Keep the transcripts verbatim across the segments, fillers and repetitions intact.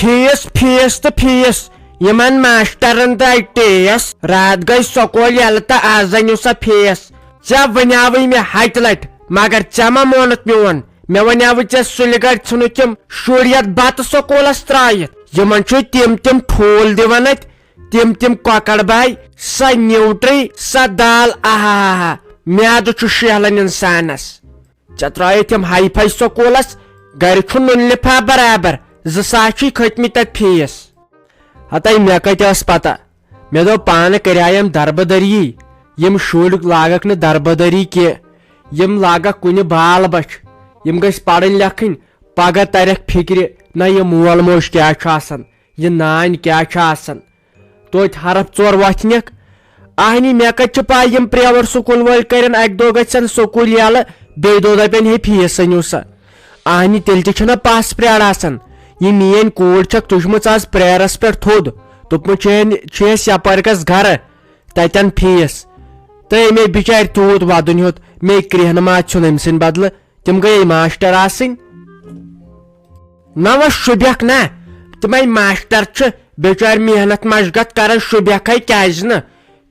Face, face تہٕ face, یِمن ماسٹرن درٛاے ٹیس۔ راتھ گٔے سکوٗل یَلہٕ تہٕ آز أنِو سا فیس۔ ژےٚ وَنیٛاوٕے مےٚ ہَتہِ لَٹہِ، مگر ژےٚ ما مونُتھ میون؟ مےٚ وَنیٛاوٕے ژےٚ سُلہِ گَرِ ژھٕنُکھ یِم شُرۍ یَتھ بَتہٕ سکوٗلَس ترٛٲیِتھ۔ یِمن چھُے تِم تِم ٹھوٗل دِوان اَتہِ، تِم تِم کۄکَر باے، سۄ نیوٗٹرٛی، سۄ دال، آہا ہا ہا، میادٕ چھُ شیہلان اِنسانَس۔ ژےٚ ترٛٲیِتھ یِم ہاے فاے سکوٗلس، گرِ چھُ نُن لِفاف برابر، زٕ ساس چھُے کھٔتمٕتۍ تَتہِ فیٖس۔ ہتاے مےٚ کتہِ ٲس پتہ؟ مےٚ دوٚپ پانہٕ کریایم دربہٕ دٔری، یِم شُرۍ لاگکھ نہٕ دربہٕ دٔری کینٛہہ، یِم لاگکھ کُنہِ بال بچھ، یِم گٔژھۍ پرٕنۍ لیکھٕنۍ، پگاہ ترکھ فکرِ، نہ یہِ مول موج کیٛاہ چھُ آسان، یہِ نانۍ کیٛاہ چھِ آسان۔ توتہِ حرف ژور وۄتھنکھ۔ اہنی، مےٚ کتہِ چھِ پاے یِم پریویٹ سکوٗل وٲلۍ کرن اکہِ دۄہ گژھن سکوٗل یلہٕ، بیٚیہِ دۄہ دپن ہے فیٖس أنِو سا۔ اہنی، تیٚلہِ تہِ چھُنہ پس پرٛار آسان۔ یہِ میٲنۍ کوٗر چھکھ تُجمٕژ آز پریرس پٮ۪ٹھ تھوٚد، دوٚپمُت چھِ چھِ أسۍ یپٲرۍ گژھ گرٕ، تتٮ۪ن فیٖس۔ تہٕ أمۍ بچارِ تیوٗت ودُن ہیوٚت، مے کرٛیہنہٕ ماز ژھیوٚن أمۍ سٕنٛدِ بدلہٕ، تِم گٔیے ماسٹر آسٕنۍ۔ نہ وۄنۍ شوٗبٮ۪کھ نہ، تِمے ماسٹر چھِ بچٲرۍ محنت مشقت کران، شوٗبٮ۪کھے کیازِ نہٕ؟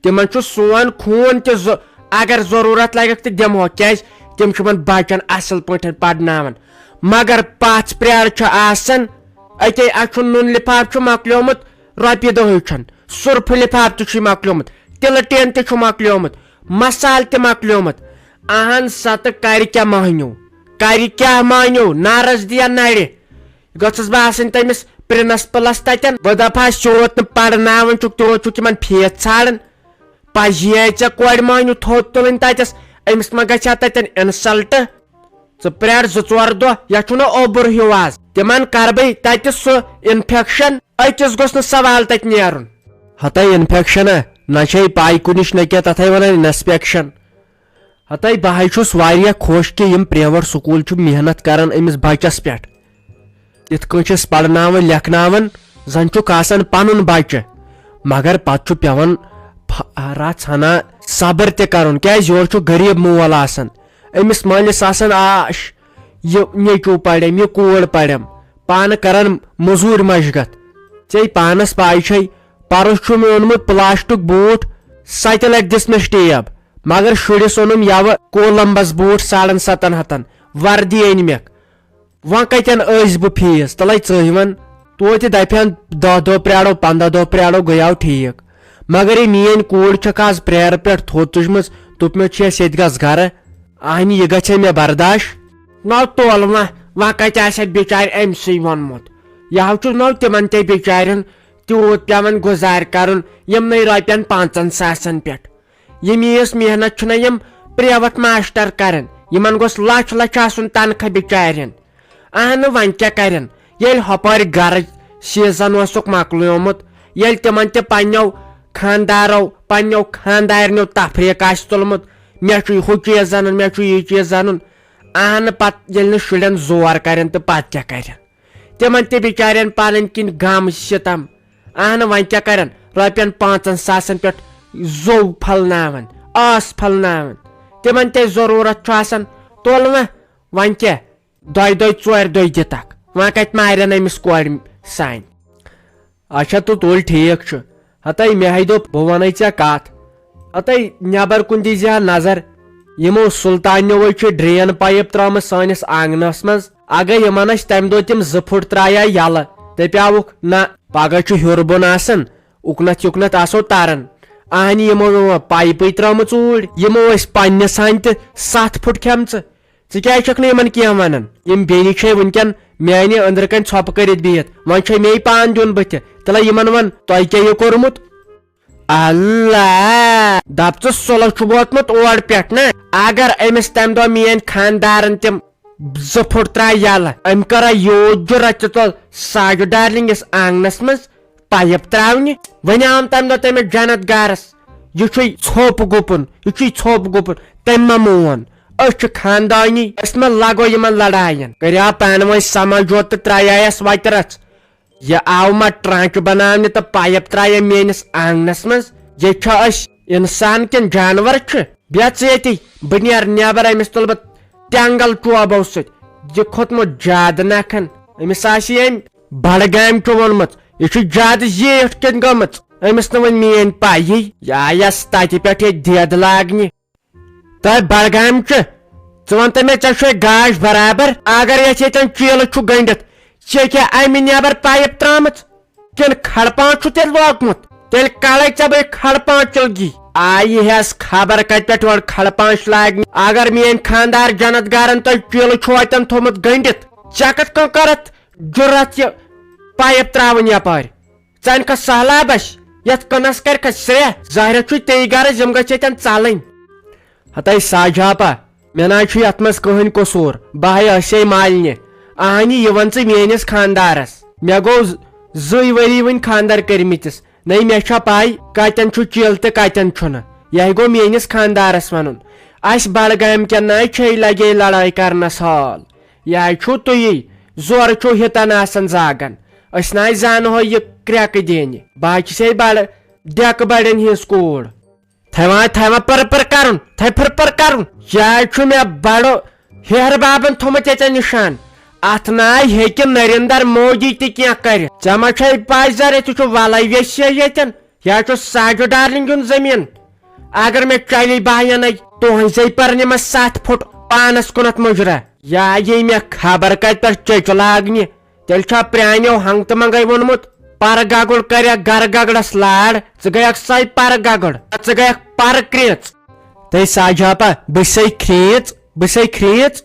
تِمن چھُ سون خوٗن تہِ ضو-، اگر ضروٗرت لگٮ۪کھ تہٕ دِمہوکھ، کیازِ تِم چھِ یِمن بچن اصل پٲٹھۍ پرناوان۔ مگر پژھ پرٛار چھُ آسان، اتے اَتھ چھُ نُن لفاف چھُ مۄکلیومُت، رۄپیہِ دَہ چھُنہٕ، سُرفہٕ لفاف تہِ چھُ مۄکلیومُت، تِلہٕ ٹیٖن تہِ چھُ مۄکلیومُت، مسالہٕ تہِ مۄکلیومُت۔ اہن سا، تہٕ کرِ کیٛاہ مانیو؟ کرِ کیٛاہ مانیو؟ نارس دِیا نرِ۔ گٔژھٕس بہٕ آسٕنۍ تٔمِس پرنسپلس تتٮ۪ن۔ بہٕ دپہٕ ہا، یوٗت نہٕ پرناوان چھُکھ، تیوٗت چھُکھ یِمن فیٖس ژھانڈان۔ پزی ہے ژےٚ کورِ مانیو تھوٚد تُلٕنۍ تتٮ۪س، أمِس ما گژھِ ہا تتٮ۪ن انسلٹ؟ ژٕ پرٛار زٕ ژور دۄہ، یتھ چھُنہ اوٚبُر ہیوٗ آز۔ تِمن کرٕ بہٕ تتہِ سُہ انفیکشن، أکِس گوٚژھ نہٕ سوال تتہِ نیرُن۔ ہتاے انفیکشن ہا، نہ چھے پاے کُنِچ نہ کینٛہہ، تتھے ونان انسپیکشن۔ ہتاے بہٕ ہاے چھُس واریاہ خۄش کہِ یِم پریویٹ سکوٗل چھِ محنت کران أمِس بچس پٮ۪ٹھ۔ یِتھ کٔنۍ چھِس پرناوان لیکھناوان، زن چھُکھ آسان پنُن بچہِ، مگر پتہٕ چھُ پٮ۪وان پھ-، رژھ ہنا صبر تہِ کرُن، کیازِ یورٕ چھُ غریب مول آسان، أمِس مٲلِس آسان آش، یہِ نیٚچو پرٮ۪م، یہِ کوٗر پرٮ۪م، پانہٕ کران مٔزوٗرۍ مشقت۔ ژےٚ پانس پاے چھے، پرُس چھُ مےٚ اوٚنمُت پلاسٹک بوٗٹھ، ستہِ لٹہِ دِژ مےٚ ٹیب، مگر شُرِس اوٚنُم یوٕ کولمبس بوٗٹھ ساڑن ستن ہتن، وردی أنۍ مےٚ۔ وۄنۍ کتٮ۪ن ٲسۍ بہٕ فیٖس؟ تلے ژٕے ون۔ توتہِ دپہِ ہن، دَہ دۄہ پرٛارو، پنٛداہ دۄہ پرٛارو، گٔیاو ٹھیٖک۔ مگر یہِ میٲنۍ کوٗر چھکھ آز پریرٕ پٮ۪ٹھ تھوٚد تُجمٕژ، دوٚپمُت چھِ أسۍ ییٚتہِ گژھ گرٕ۔ اہنہِ، یہِ گژھِ مےٚ برداش؟ نو تول وۄنۍ، وۄنۍ کتہِ آسہِ اتھ بچارِ أمۍ سٕے ووٚنمُت؟ یہِ ہا چھُ نو تِمن تہِ بچارٮ۪ن تیوٗت پٮ۪وان گُزارِ کرُن، یِمنٕے رۄپین پانٛژن ساسن پٮ۪ٹھ۔ ییٚمہِ یِژھ محنت چھُنہ یِم پریویٹ ماسٹر کران، یِمن گوٚژھ لچھ لچھ آسُن تنخواہ بچارٮ۪ن۔ اہنہٕ، وۄنۍ کیٛاہ کرن، ییٚلہِ ہۄپٲرۍ گرٕچ سیٖزن اوسُکھ مۄکلیومُت، ییٚلہِ تِمن تہِ پننیو خاندارو، پننیو خاندارنیو تفریٖق آسہِ تُلمُت، مےٚ چھُ ہُہ چیٖز انُن، مےٚ چھُ یہِ چیٖز انُن، اہنہٕ، پتہٕ ییٚلہِ نہٕ شُرٮ۪ن زور کرن تہٕ پتہٕ کیٛاہ کرن؟ تِمن تہِ بچارٮ۪ن پنٕنۍ کِنۍ غم ستم۔ اہنہٕ، وۄنۍ کیٛاہ کرن؟ رۄپین پانٛژن ساسن پٮ۪ٹھ زو پھلناوان، آس پھلناوان۔ تِمن تہِ ضروٗرت چھُ آسان، تُل وۄنۍ، وۄنۍ کیٛاہ؟ دۄیہِ دۄہہِ ژورِ دۄہہِ دِتکھ، وۄنۍ کتہِ مارن أمِس کورِ سانہِ؟ اچھا، تہٕ تُل، ٹھیٖک چھُ۔ ہتے مےٚ ہے دوٚپ، بہٕ وَنَے ژےٚ کَتھ۔ ہتے نٮ۪بر کُن دیٖزِ ہا نظر۔ یِمو سُلطانیو چھِ drain pipe ترٲومٕژ سٲنِس آنٛگنَس منٛز۔ اگے یِمن ٲسۍ تَمہِ دۄہ تِم زٕ فُٹ ترٛایہِ ہا یَلہٕ، دَپیٛاوُکھ، نہ، پگاہ چھُ ہیوٚر بۄن آسان، اُکنَتھ یُکنَتھ آسو تَران۔ اہنہِ، یِمو یِمو پایپٕے ترٲومٕژ اوٗرۍ۔ یِمو ٲسۍ پننِس ہَنہِ تہِ ستھ فُٹ کھٮ۪مژٕ۔ ژٕ کیٛازِ چھَکھ نہٕ یِمن کینٛہہ وَنان؟ یِم بیٚنہِ چھے وٕنکٮ۪ن میانہِ أنٛدرٕ کنہِ ژھۄپہٕ کٔرِتھ بِہِتھ، وۄنۍ چھے مے پان دیُن بٕتھِ۔ تیٚلہِ یِمن وَن، تۄہہِ کیٛاہ یہِ کوٚرمُت؟ اللہ! دپ ژٕ، سُلہٕ چھُ ووتمُت اور پٮ۪ٹھ نا؟ اگر أمِس تمہِ دۄہ میٲنۍ خاندارن تِم زٕ فُٹ ترٛایہِ یَلہٕ، أمۍ کٔر یوٗت جُرت، ژٕ تُل ساجہِ ڈارلنگس آنگنس منٛز۔ پایپ تراونہِ۔ وۄنۍ آم تمہِ دۄہ تٔمِس جنت گارس، یہِ چھُے ژھوٚپ گُپُن، یہِ چھُے ژھوٚپ گُپُن۔ تٔمۍ ما مون؟ أسۍ چھِ خاندٲنی، أسۍ ما لگو یِمن لڑاین؟ کریاو پانہٕ ؤنۍ سمجھوتہٕ تہٕ ترایایس وتہِ رژھ۔ یہِ آو ما ٹرانچ بناونہِ تہٕ پایپ ترایہِ میٲنِس آنگنس منٛز؟ ییٚتہِ چھا أسۍ انسان کِنہٕ جانور چھِ؟ بیٚہہ ژٕ ییٚتی، بہٕ نیرٕ نٮ۪بر، أمِس تُلہٕ بہٕ تینگل ٹوبو سۭتۍ۔ یہِ کھوٚتمُت زیادٕ نکھن، أمِس آسہِ أمۍ بڈگامہِ چھُ ووٚنمُت، یہِ چھُ زیادٕ زیٖٹھ کِنۍ گٔمٕژ، أمِس نہٕ وۄنۍ میٲنۍ پَیی، یہِ آیس تتہِ پٮ۪ٹھ ییٚتہِ دٮ۪د لاگنہِ۔ تہٕ بڈگامہِ چھِ، ژٕ وَن تہٕ مےٚ، ژےٚ چھُے گاش برابر؟ اگر یتھ ییٚتٮ۪ن چیٖلہٕ چھُ گٔنڈِتھ، ژےٚ کیٛاہ امہِ نٮ۪بر پایپ ترٲمٕژ؟ کِنہٕ کھڑپان چھُ تیٚلہِ لوگمُت؟ تیٚلہِ کڑے ژےٚ بہٕ کھڑپان چلگی۔ آیہِ ہٮ۪س خبر کتہِ پٮ۪ٹھ یورٕ کھڑپان چھِ لاگنہِ۔ اگر میٲنۍ خاندار جنت گارن تۄہہِ چیٖلہٕ چھُو اتٮ۪ن تھوٚمُت گٔنڈِتھ، ژےٚ کتھ کٔم کرتھ جُرت یہِ پایپ تراوٕنۍ یپٲرۍ؟ ژَنہِ کھا سہلابس، یتھ کٕنس کرِ کھا سرٛیہ؟ ظاہرہ چھُے تے غرض، یِم گژھِ ییٚتٮ۪ن ژلٕنۍ۔ ہتے ساجاپا، مےٚ نہ حظ چھُ یتھ منٛز کٕہٕنۍ قصوٗر، بہٕ ہاے ٲسے مالنہِ۔ اہنہِ، یہِ وَن ژٕ میٲنِس خاندارس۔ مےٚ گوٚو ز-، زٕے ؤری وٕنۍ خاندر کٔرمٕتِس، نَے مےٚ چھا پاے کتٮ۪ن چھُ چیٖل تہٕ کتٮ۪ن چھُنہٕ۔ یہِ گوٚو میٲنِس خاندارس ونُن۔ اسہِ بڈگامہِ کٮ۪ن نہ چھے لگے لڑٲے کرنس حال۔ یہِ چھُو تُہی، زورٕ چھُو ہِتن آسان زاگن۔ أسۍ نہ زانہو یہِ کرٛٮ۪کہٕ دِنہِ۔ بہٕ حظ چھسے بڑٕ ڈٮ۪کہٕ بڑٮ۪ن ہٕنٛز کوٗر۔ تھاے وۄنۍ، تھاے وۄنۍ پٔر پٔر کرُن، تھاے پٔر پٔر کرُن۔ یہِ حظ چھُ مےٚ بڑٕ ہیہر بابن تھوٚمُت ییٚتٮ۪ن نِشان۔ اتھ نہ ہیٚکہِ نریندر مودی تہِ کینٛہہ کٔرِتھ۔ ژےٚ ما چھے پاے زرے ژٕ چھُ ولے ویسے ییٚتٮ۪ن؟ یہِ حظ چھُ ساجو ڈارلنگ ہُنٛد زٔمیٖن۔ اگر مےٚ چلی بہٕ ہا اَنَے تُہٕنٛزے پرنہِ منٛز ستھ پھُٹ پانس کُنتھ مُجرا۔ یا یی مےٚ خبر کتہِ پٮ۪ٹھ چیٚچہِ لاگنہِ۔ تیٚلہِ چھا پرٛانیو ہنٛگتہٕ منٛگے ووٚنمُت، پرٕ گگُر کرٮ۪کھ گرٕ گگرس لاڑ، ژٕ گٔیکھ سۄے پرٕ گگُر، ژٕ گٔیکھ پرٕ کرٛیژ۔ تہٕ ساجاپا، بہٕ چھسے کھرٛیژ، بہٕ چھسے کھرٛیژ۔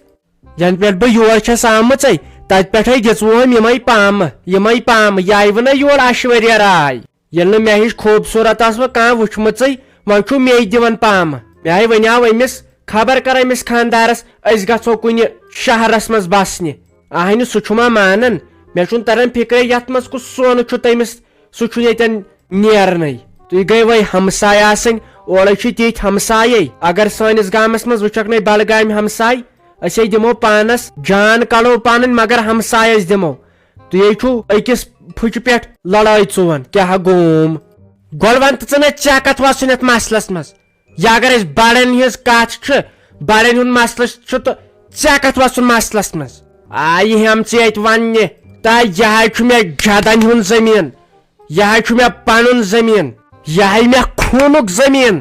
ینہٕ پٮ۪ٹھ بہٕ یور چھس آمٕژے، تتہِ پٮ۪ٹھے دِژوُہم یِمے پامہٕ، یِمے پامہٕ، یہِ آیہِ وٕ نہ یور عشوریا راے۔ ییٚلہِ نہٕ مےٚ ہِش خوٗبصوٗرت ٲس وۄنۍ کانٛہہ وٕچھمٕژٕے، وۄنۍ چھُو مے دِوان پامہٕ۔ مےٚ ہاے وَنیٛاو أمِس، خبر کر أمِس خانٛدارس أسۍ گژھو کُنہِ شہرس منٛز بسنہِ۔ اہنہِ، سُہ چھُ ما مانان؟ مےٚ چھُنہٕ تران فِکرے یتھ منٛز کُس سونہٕ چھُ تٔمِس، سُہ چھُنہٕ ییٚتٮ۪ن نیرنٕے۔ تُہۍ گٔے وۄنۍ ہمساے آسٕنۍ، اورے چھِ تِتھۍ ہمسایے۔ اگر سٲنِس گامس منٛز وٕچھکھ نے بڈگامہِ ہمساے، أسے دِمو پانس جان کڑو پنٕنۍ، مگر ہمسایس دِمو۔ تُہۍ ہے چھِو أکِس پھُچہِ پٮ۪ٹھ لڑٲے ژُوان، کیٛاہ گوم؟ گۄڈٕ وَن تہٕ ژٕ مےٚ، ژےٚ کَتھ وَسُن یَتھ مسلس منٛز؟ یہِ اگر أسۍ بڑٮ۪ن ہٕنٛز کَتھ چھِ، بڑٮ۪ن ہُنٛد مسلہٕ چھُ، تہٕ ژےٚ کَتھ وَسُن مسلس منٛز؟ آیہِ ہٮ۪م ژٕ ییٚتہِ وَننہِ، تہٕ یہِ حظ چھُ مےٚ جدن ہُنٛد زٔمیٖن، یہِ حظ چھُ مےٚ پنُن زٔمیٖن، یہِ حظ مےٚ خوٗنُک زٔمیٖن،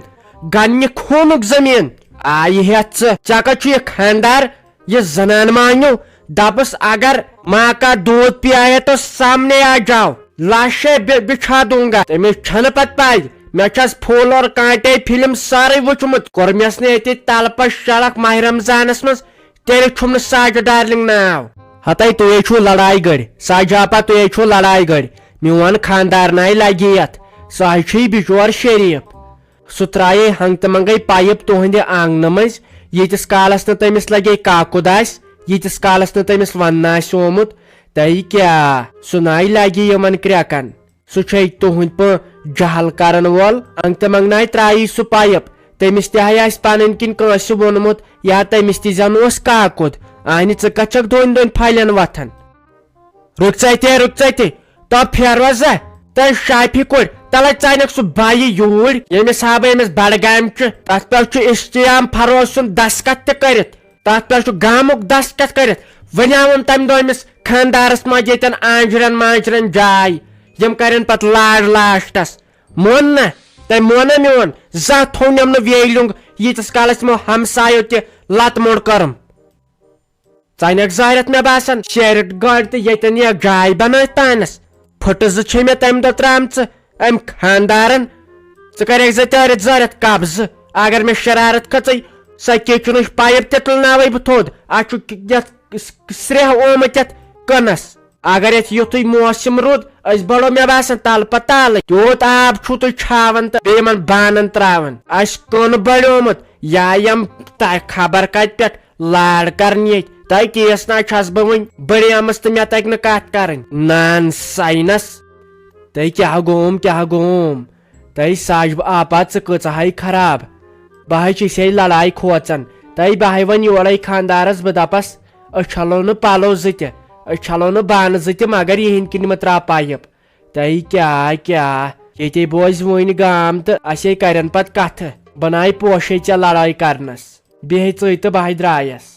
گننہِ خوٗنُک زٔمیٖن۔ آیہِ ہٮ۪تھ ژٕ، ژےٚ کَتھ چھُ یہِ خانٛدار؟ یہِ زنان مانیو، دپس، اگر ماں کا دودھ پیا ہے تو سامنے آ جاؤ، لاشے بچھا دوں گا۔ تٔمِس چھنہٕ پتہٕ پَے، مےٚ چھس پھول اور کانٹے فلم سٲرٕے وٕچھمُت۔ کوٚرمس نہٕ ییٚتہِ تلہٕ پش شڑکھ ماہ رمضانس منٛز، تیٚلہِ چھُم نہٕ ساجہِ ڈارلنگ ناو۔ ہتے تُہۍ چھِو لڑایہِ گٔرۍ، ساجاپا تُہۍ چھِو لڑایہِ گٔرۍ۔ میون خاندار ناے لگہِ یتھ، سُہ حظ چھُے بچور شریف۔ سُہ ترٛایے ہنٛگتہٕ منٛگے پایپ تُہنٛدِ آنٛگنہٕ مٔنٛزۍ، ییٖتِس کالس نہٕ تٔمِس لگے کاکُد آسہِ، ییٖتِس کالس نہٕ تٔمِس وننہٕ آسہِ آمُت۔ تہٕ کیٛاہ، سُہ ناے لگہِ یِمن کرٛٮ۪کن؟ سُہ چھے تُہنٛدۍ پٲٹھۍ جہل کرن وول۔ ہنٛگتہٕ منٛگناے ترٛایی سُہ پایپ، تٔمِس تہِ ہاے آسہِ پنٕنۍ کِنۍ کٲنٛسہِ ووٚنمُت یا تٔمِس تہِ زن اوس کاکُد۔ اہنہِ، ژٕ کتھ چھکھ دۄن دۄن پھلٮ۪ن وۄتھان؟ رُک ژے تہِ، رُک ژے تہِ۔ تو پھیروزہ، تہٕ شافی کورِ، تلے ژانیکھ سُہ بایہِ یوٗرۍ، ییٚمِس ہا بہٕ أمِس بڈگامہِ چھُ۔ تتھ پٮ۪ٹھ چھُ اشتیام فروز سُنٛد دستخط تہِ کٔرِتھ۔ تتھ پٮ۪ٹھ چھُ گامُک دستخط کٔرِتھ۔ وۄنۍ آوُن تمہِ دۄہ أمِس خاندارس منٛز ییٚتٮ۪ن آنجرٮ۪ن مانجرٮ۪ن جاے، یِم کرن پتہٕ لاڑ لاسٹس۔ مون نہ، تٔمۍ مون نہ میون، زانٛہہ تھوٚونم نہٕ ویلِنگ، ییٖتِس کالس یِمو ہمسایو تہِ لتہٕ موٚنڈ کٔرٕم۔ ژانیکھ ظٲہرت مےٚ باسان، شیرِتھ گٲڑۍ تہٕ ییٚتٮ۪ن یہِ جاے بنٲوِتھ پانس۔ پھٕٹہٕ زٕ چھے مےٚ تمہِ دۄہ ترٛامژٕ أمۍ خاندارن۔ ژٕ کریکھ زٕ تٲرِتھ ظٲہرت قبضہٕ۔ اگر مےٚ شرارت کھٔژٕے، سۄ کِچنٕچ پایپ تہِ تُلناوے بہٕ تھوٚد۔ اتھ چھُ یتھ سرٛیہ آمُت یتھ کٕنس۔ اگر یتھ یُتھُے موسم روٗد، أسۍ بڑو مےٚ باسان تلہٕ پتہٕ تالٕے۔ تیوٗت آب چھُو تُہۍ چھاوان تہٕ بیٚیہِ یِمن بانن ترٛاوان۔ اسہِ کٕن بڑیومُت، یا یِم تۄہہِ خبر کتہِ پٮ۪ٹھ لاڑ کرنہِ ییٚتہِ۔ تۄہہِ کیس نا چھس بہٕ وٕنہِ بڑیمٕژ تہٕ مےٚ تگہِ نہٕ کتھ کرٕنۍ۔ نان ساینس۔ تۄہہِ کیٛاہ گوم، کیٛاہ گوم؟ تۄہہِ ساجب آپا، ژٕ کۭژاہ ہاے خراب۔ بہٕ ہاے چھِ سے لڑاے کھوژان۔ تۄہہِ بہٕ ہاے وۄنۍ یورے خاندارس، بہٕ دپس، أسۍ چھلو نہٕ پلو زٕ تہِ، أسۍ چھلو نہٕ بانہٕ زٕ تہِ، مگر یِہنٛدۍ کِنۍ مہ ترٛاو پایپ۔ تۄہہِ کیٛاہ، کیٛاہ؟ ییٚتے بوزِ وٕنۍ گام تہٕ اسے کرن پتہٕ کتھٕ۔ بناے پوشے ژےٚ لڑٲے کرنس۔ بیٚہے ژٕے تہٕ بہٕ ہاے درٛایس۔